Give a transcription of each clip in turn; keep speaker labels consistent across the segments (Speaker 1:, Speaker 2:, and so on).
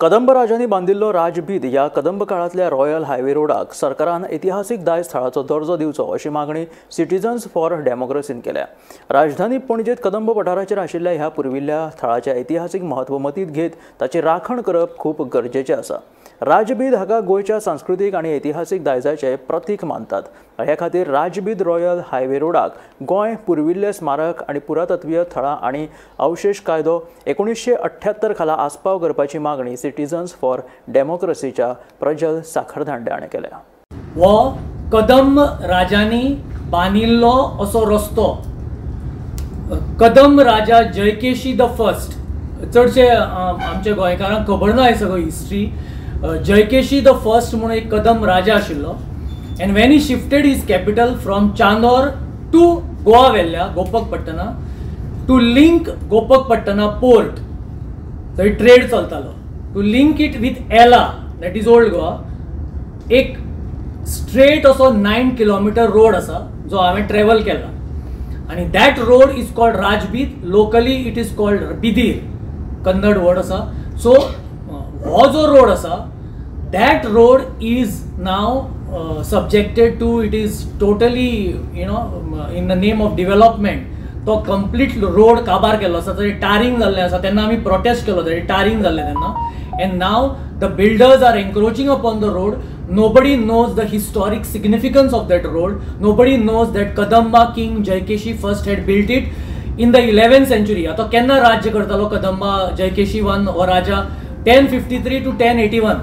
Speaker 1: कदंब राजांनी बांदिल्लो राजबीद ह्या कदंब काळांतल्या रॉयल हायवे रोडाक सरकारान इतिहासीक दायज थळाचो दर्जो दिवचो अशी मागणी सिटीजन्स फॉर डेमोक्रेसीन केल्या. राजधानी पणजेत कदंब पठाराचेर आशिल्ल्या ह्या पुर्विल्ल्या थळाचें ऐतिहासीक म्हत्व मतींत घेत ताची राखण करप खूब गरजेचें आसा. राजबीद हाका गोंयच्या सांस्कृतीक आनी ऐतिहासीक दायजाचें प्रतीक मानतात. हे खातीर राजबीद रॉयल हायवे रोडाक गोंय पुर्विल्ले स्मारक आनी पुरातत्वीय थळां आनी अवशेश कायदो 1978 खाला आस्पाव करपाची मागणी सिटीजन्स फॉर डेमोक्रेसीच्या प्रजल साखरदांडे हाणें केल्या.
Speaker 2: हो कदंब राजांनी बांदिल्लो असो रस्तो. कदंब राजा जयकेशी the first, चडशे आमच्या गोंयकारांक खबर ना हे सगळो हिस्ट्री. जयकेशी the first म्हणून एक कदंब राजा आशिल्लो and when he shifted his capital from Chandor to Goa Velha Gopakapatna to link Gopakapatna port, थंय ट्रेड चलतालो, to link it with Ela that is old Goa, एक स्ट्रेट असो 9 किलोमिटर रोड आसा जो हांवें ट्रेवल केला आनी that road is called Rajbeed. Locally it is called Bidir, Kannada word आसा. सो हो जो रोड आसा that road is now subjected to, it is totally you know in the name of development तो complete road काबार केल्लो आसा. थंय टारींग जाल्लें आसा. तेन्ना आमी प्रोटेस्ट केलो, थंय टारींग जाल्लें तेन्ना. And now the builders are encroaching upon the road. Nobody knows the historic significance of that road. Nobody knows that Kadamba king Jayakeshi first had built it in the 11th century. आतां केन्ना राज्य करतालो Kadamba Jayakeshi one हो राजा? 1053 to 1081,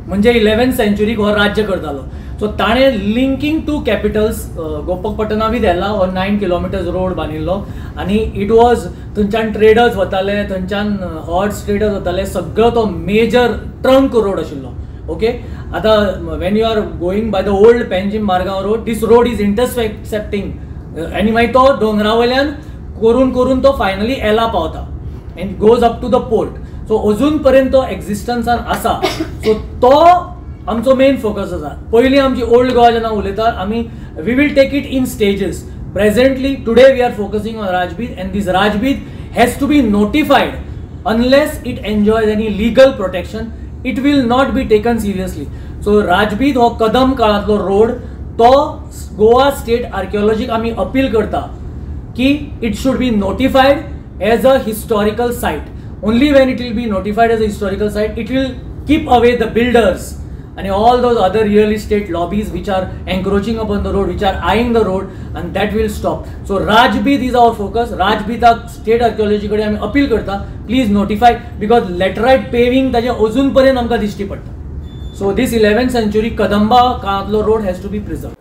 Speaker 2: म्हणजे 11th सेंचुरीक हो राज्य करतालो. So ताणें linking two capitals Gopakapatna with Ela हो 9 किलोमिटर्स रोड बांदिल्लो आनी it was, थंयच्यान ट्रेडर्स वताले, थंयच्यान हॉर्स ट्रेडर्स वताले, सगळो तो मेजर ट्रंक रोड आशिल्लो. ओके, आतां when you are going by the old Panjim Margao road, this road is intersecting आनी मागीर तो दोंगरा वयल्यान करून करून तो फायनली एला पावता and goes up to the port. So अजून पर्यंत तो एक्झिस्टन्सान आसा. सो तो आमचो मेन फोकस आसा. पयलीं आमची ओल्ड गोवा जेन्ना उलयतात आमी, we will take it in stages. Presently today we are focusing on Rajbeed and this Rajbeed has to be notified. Unless it enjoys any legal protection it will not be taken seriously. So Rajbeed हो Kadam काळांतलो road, तो Goa state आर्किओलॉजीक आमी appeal करता की it should be notified as a historical site. Only when it will be notified as a historical site, it will keep away the builders and all those other real estate lobbies which are encroaching upon the road, which are eyeing the road, and that will stop. So Rajbeed is our focus. Rajbeedak state archaeology कडेन आमी appeal करता, please notify, because laterite paving ताजे अजून पर्यंत आमकां दिश्टी पडटा. So this 11th century Kadamba काळांतलो road has to be preserved.